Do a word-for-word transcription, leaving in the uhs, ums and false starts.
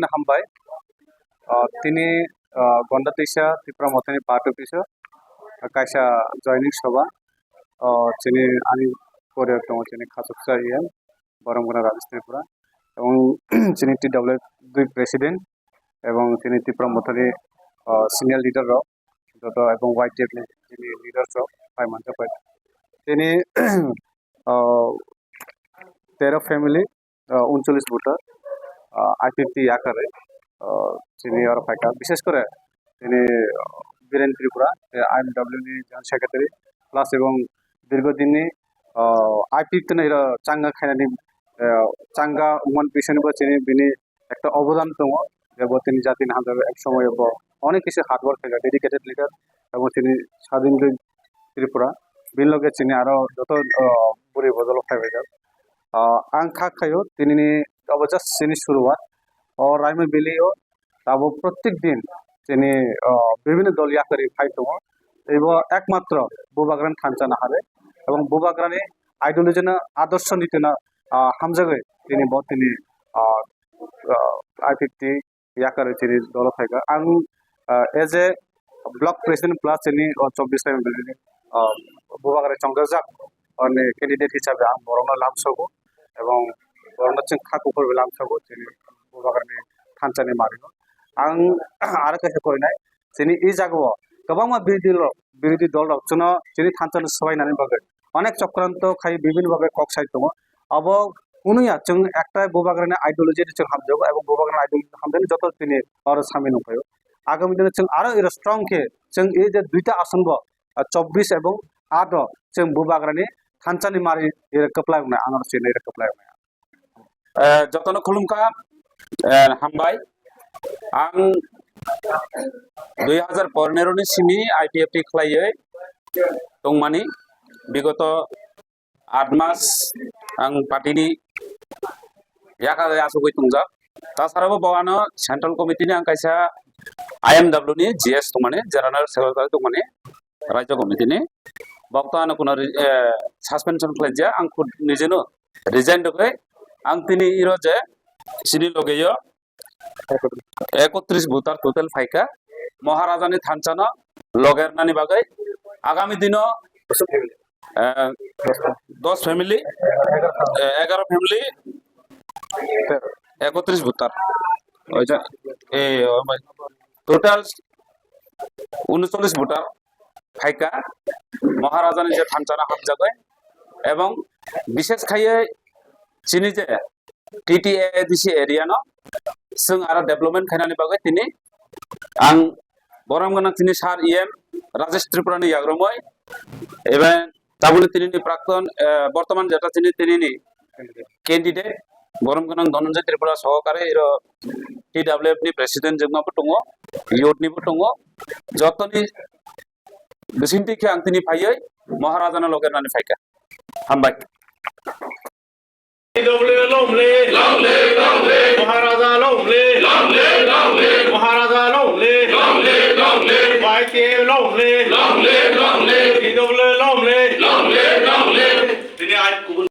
Hambai. Ah, tini, ah, Gonda Tisa Tipra Mothani party office o kaisa joining sabha, ah, chini ani pore tongo chini Khachuksa E M Boromgana Rajesh Tripura, ebong chini T W F dui president, ebong chini Tipra Mothani, ah, senior leader rok joto, ebong Y T F ni chini leaders rok phai manjak bai. Tini, ah, tero family, ah, uncholish voter, ah, I P F T yakare, ah, chini oro phaikha. Bishesh kore tini, ah, Biren Tripura, eh, I M W ni General Secretary, plus ebong dirgho dinni, ah, I P F T no iro changa khainani, eh, changa wngmani bisingtwi bo chini bini ekta obodan tongo, je bo tini jatini hamjakgo ek somoyo bo onek kisu hard work khaikha, dedicated leader, ebong chini Sadin Tripura, bini loge chini aro joto, ah, bwrwi bodol phaibaijak. Ah, ang kha khaio, tinini obo just chini suruwat. O Raima Valley o tabuk protek din chini, ah, bibhinno dol yakarwi phai tongo. Teibo ekmatro Bubagrani thansa no hare, ebong Bubagrani ideology no, adorsho niti no, ah, hamjagwi tini bo tini, ah, ah, I P F T yakarwi chini dolo phaikha. Ang, ah, as a block president plus chini o chobbish time ni, ah, Bubagrani chongjak ani candidate hisabe ang borokno lamsogo, ebong borokno chwng kha kuphurwi lamsogo chini Bubagrani thansani mario. Ang aro kaisa korinai, chini e jagao kwbangma birodhi rok, birodhi dol rok chwngno chini thansa no swbainani bagwi onek chokranto khai, bibhinno bagwi kok sai tongo. Abo hwnwi ya, chwng ekta Bubagrani ideology ni chwng hamjago, ebong Bubagrani ideology hamjani joto tini oro sami nukphaio. Agami dino chwng aro iro strong khe chwng ei je duita ason bo, ah, chobbish ebong aat o chwng Bubagrani thansani mari iro kwplai wngnai, ang aro chini iro kwplai wngnai. Eh, jotono khulumkha, eh, hambai. Ang dui hazar pondro ni simi I P F T khlaiwi tongmani, bigoto aat mas ang party ni yakha asugwi tongjak. Tasarabo bo ano central committee ni ang kaisa I M W ni G S tongmani, General Secretary tongmani, Rajya Committee ni. Bokto ano kuno re-, eh, suspension khlaijak, ang khud nijeno resign rwgwi ang tini iro je chini logeyo ekotris voter total phaikha Maharajani thansano logernani bagwi. Agami dino, eh, dos family, eh, egaro family, ekotris voter. Oija, eh, total uncholish voter phaikha Maharajani je thansano hamjagwi, ebong bishesh khaiwi chini je T T A D C area no chwng aro development khainani bagwi tini ang borom gwnang chini sir E M Rajesh Tripura ni yagrumwi, even tabukni tini ni prakton, eh, bortoman jeta chini tini ni candidate borom gwnang Dhananjay Tripura sohokare iro T W F ni president jwngma bo tongo, youth ni bo tongo, jotoni bisingtwi khe ang tini phaiwi Maharajano logernani phaikha. Hambai. T W F long live, long live, long live. Maharaja long live, long live, long live. Maharaja long live, long live, long live. Y T F long live, long live, long live. T W F long live, long live, long live. Tini aaj kubun